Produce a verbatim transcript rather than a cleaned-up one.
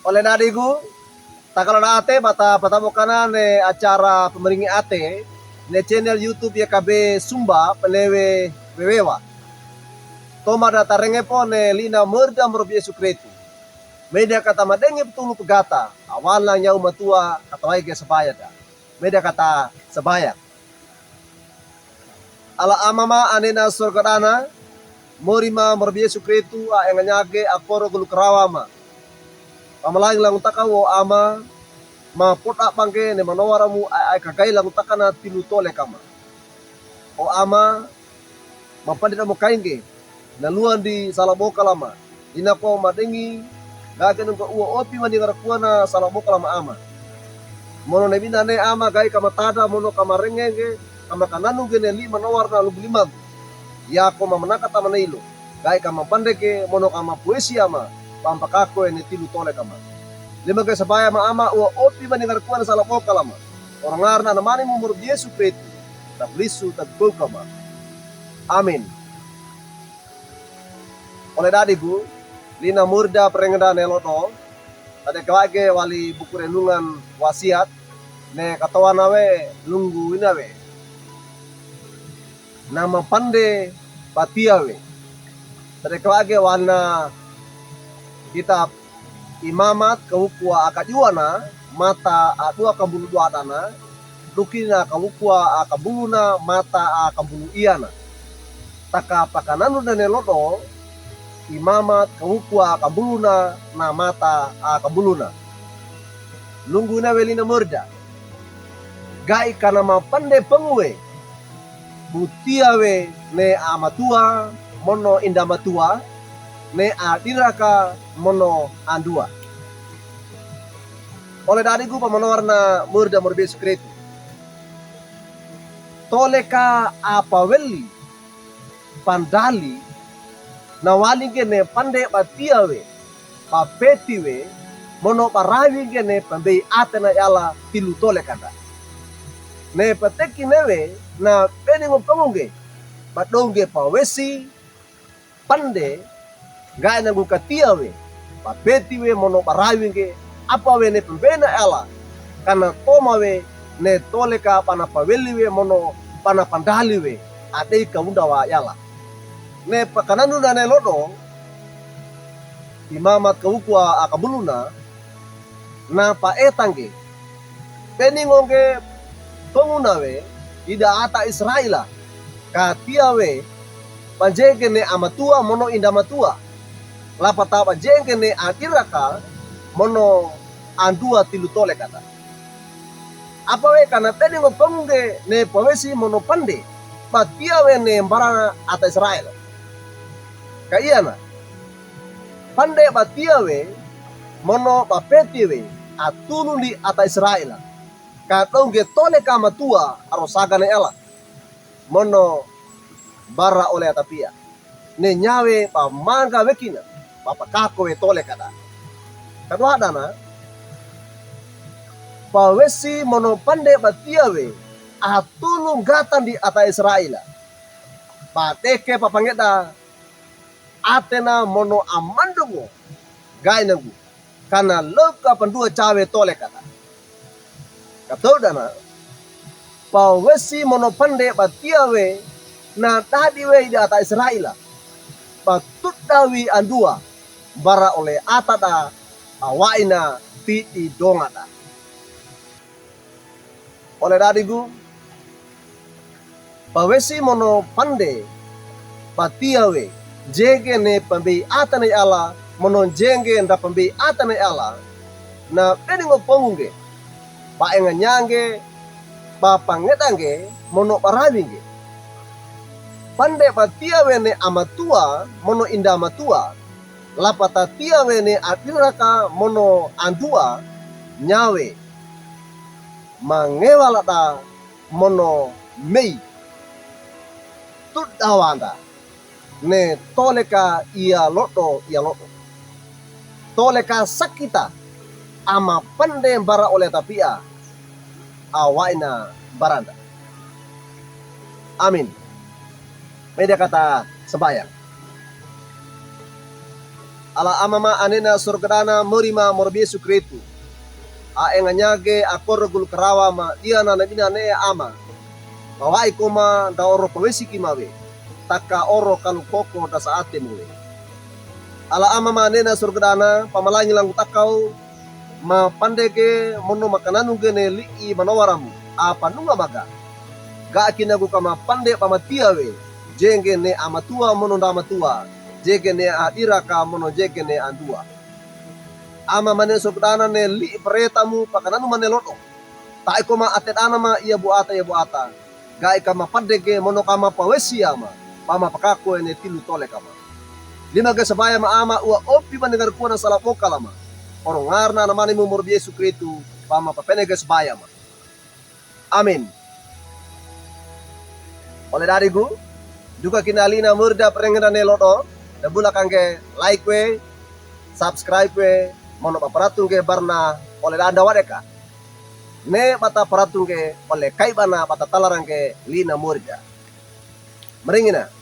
Ole dadigu, takaloda ate bata patabokanan ne acara Pamaringi Ate ne channel YouTube YKB Sumba Penewe Wewewa. Tomada tarenge po ne lina merda morobi Yesu Kristu. Meda kata madengi petulu pegata, awalna nyau matua kata waige sabayada. Meda kata sabayang. Ala Ama ma, anena sorga dana, morima morobi Yesu Kristu a enganyage a koro gulu karawa ma. Pamalangi langu takaw o Ama, mapoda bangke ne manowara mu a, a kagai langu takana tilu tole kama. O Ama, mapande da mokainge, na luandi sala boka lama. Ina ko madengi, gage nungga ua opi mani ngarakuana sala boka lama Ama. Mono ne binane Ama gai ka matada, mono ka marengenge, ka makananu ge ne lima nowarna lubu lima. Ia ko mamanaka tamana ilo, gai ka mapandeke, mono ka mapowesi Ama, pampakako ne tilu tole kama. Lima ge sabaya ma Ama ua opi mani ngarakuana sala boka lama. Orongarna anamani mu morobi Yesu Kristu, tablisu tagbou kama. Amin. Ole dadigu, lina merda perengeda ne lodo, tade kawage wali buku renungan wasiat, ne katowana we lunggu ina we. Na mapande batia we. Tade kawage walina kitab Imamat kawuku a kajuwana mata a dua kambulu duwadana, dukina kawuku a kambuluna mata a kambulu iyana. Taka pakananu dane lodo, Imamat kawuku a kambuluna na mata a kambuluna. Lunggu ina we lina merda. Gai kana mapande pangu we. Butia we ne a matua mono inda matua, ne a diraka mono andua. Ole dadigu pamanowarna merda morobi Yesu Kristu. Tole ka a paweli, pandali, na walinge ne pande batia we, papeti we, mono barawi nge ne pambei ate na yala tilu tole kanda. Ne pateki ne we na beningo pangu nge, badonge pawesi, pande, gai nangu katia we, papeti we mono barawi nge, apa we ne pambei na yala, kana toma we, ne tole ka pana paweli we mono pana pandali we, adei ka unda wa yala. Ne pakananu dane lodo, Imamat kawuku a kambuluna, na paeta nge. Beningo nge panguna we, ida ata Israila, katia we, banjenge ne a matua mono inda matua. Lapata banjenge ne a diraka, mono andua tilu tole kata. Apa we kana beningo pangu nge ne pawesi mono pande, batia we ne mbara ata Israel. Ka iyana, pande batia we, mono bapeti we, a tulu ni ata Israel. Ka donge tole ka matua a rosaga ne yala. Mono bara ole ata pia. Ne nyawe pamanga wekina, papakako we tole kada. Kaduadana, pawesi mono pande batia we, a tulu ngata ni ata Israel. Pateke papangeda, atena mono amandongo, gai nangu, kana loka pandua cawe tole kata. Katoodana, pawesi mono pande batia we, na dadi we ida ata Israel. Patuda wi andua, bara ole ata da, awaina tidi donga da. Ole dadigu, pawesi mono pande, batia we, jenge ne pambei ata ne yala, mono jenge nda pambei ata ne yala, na beningo pangu nge, paenga nyange, papangeda nge, mono barawi nge. Pande batia we ne a matua, mono inda matua, lapata tia we ne a diraka mono andua, nyawe. Mangewa lada mono mei. Tuda wanda. Ne tole ka ia lodo, ia lodo. Tole ka sakita. A mapande mbara ole ata pia. Awaina baranda. Amin. Meda kata sambayang. Ala amama anena sorgedana morima morobiye sukretu. A enganyage akoro gulukarawa ma iyana naminane'e ama. Pawa'i koma da oro pawesi kimawe. Taka oro kalukoko da sa'ate mowe. Ala amama anena sorgedana pamalangi langgutakaw. Mapandege mono makananu gene li'i manowaramu. Apanunga maga. Ga' kinagu kamapande pamatiya we. Jengene amatuwa mono ndamatuwa. Jengene adiraka mono jengene anduwa. Ama mane sogdanane li'i peretamu pakananu mane lodo. Ta'i koma atedana ma iya bu'ata iya bu'ata. Ga'i kamapandege mono kamapawesi ama. Pamapakako ene tilu tole kama. Lima ge sabaya ma ama uwa opi manengar kuwa na sala boka lama. Orongarna anamanimu morobiye sukretu. Pamapapene ge sabaya ma. Amin. Ole dadigu, duka kina li'na murda perengedane lodo, da bula kangge like we, subscribe we, mono paparatungge barna ole danda wadeka. Ne bata paratungge ole kaibana bata talarangge li'na murda. Meringina.